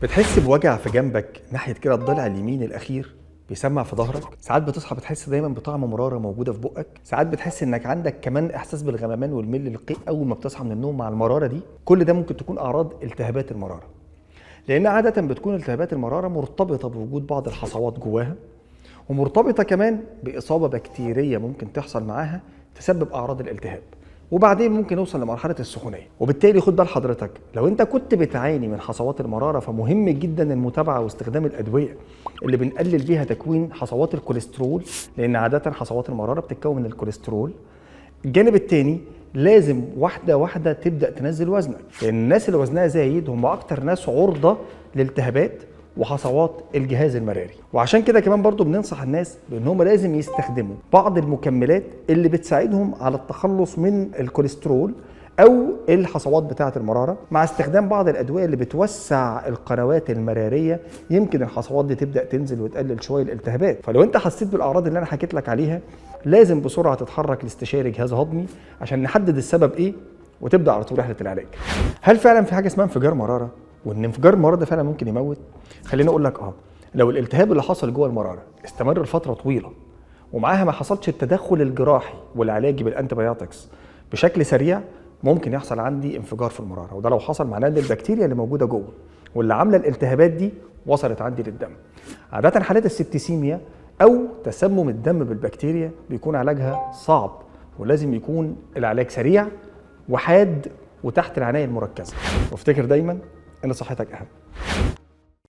بتحس بوجع في جنبك ناحية كده الضلع اليمين الاخير بيسمع في ظهرك؟ ساعات بتصحى بتحس دايما بطعم مرارة موجودة في بقك؟ ساعات بتحس انك عندك كمان احساس بالغممان والميل للقيء اول ما بتصحى من النوم مع المرارة دي؟ كل ده ممكن تكون اعراض التهابات المرارة، لان عادة بتكون التهابات المرارة مرتبطة بوجود بعض الحصوات جواها، ومرتبطة كمان باصابة بكتيريه ممكن تحصل معاها تسبب اعراض الالتهاب، وبعدين ممكن نوصل لمرحلة السخونيه. وبالتالي خد بال حضرتك لو انت كنت بتعاني من حصوات المرارة فمهم جدا المتابعة واستخدام الادوية اللي بنقلل بيها تكوين حصوات الكوليسترول، لان عادة حصوات المرارة بتتكون من الكوليسترول. الجانب الثاني لازم واحدة واحدة تبدا تنزل وزنك، لان الناس اللي وزنها زايد هم اكتر ناس عرضه لالتهابات وحصوات الجهاز المراري. وعشان كده كمان برضو بننصح الناس بان هم لازم يستخدموا بعض المكملات اللي بتساعدهم على التخلص من الكوليسترول او الحصوات بتاعه المرارة، مع استخدام بعض الادوية اللي بتوسع القنوات المراريه، يمكن الحصوات دي تبدا تنزل وتقلل شوية الالتهابات. فلو انت حسيت بالاعراض اللي انا حكيت لك عليها لازم بسرعة تتحرك لاستشاري جهاز هضمي عشان نحدد السبب ايه وتبدا على طول رحله العلاج. هل فعلا في حاجة اسمها انفجار مرارة؟ وان انفجار المرارة ده فعلا ممكن يموت؟ خليني اقول لك لو الالتهاب اللي حصل جوه المرارة استمر لفترة طويلة ومعاها ما حصلش التدخل الجراحي والعلاجي بال antibiotics بشكل سريع، ممكن يحصل عندي انفجار في المرارة، وده لو حصل معناه ان البكتيريا اللي موجودة جوه واللي عامله الالتهابات دي وصلت عندي للدم. عادة حالات ال septicemia او تسمم الدم بالبكتيريا بيكون علاجها صعب، ولازم يكون العلاج سريع وحاد وتحت العناية المركزة. وافتكر دايما ان صحتك اهم.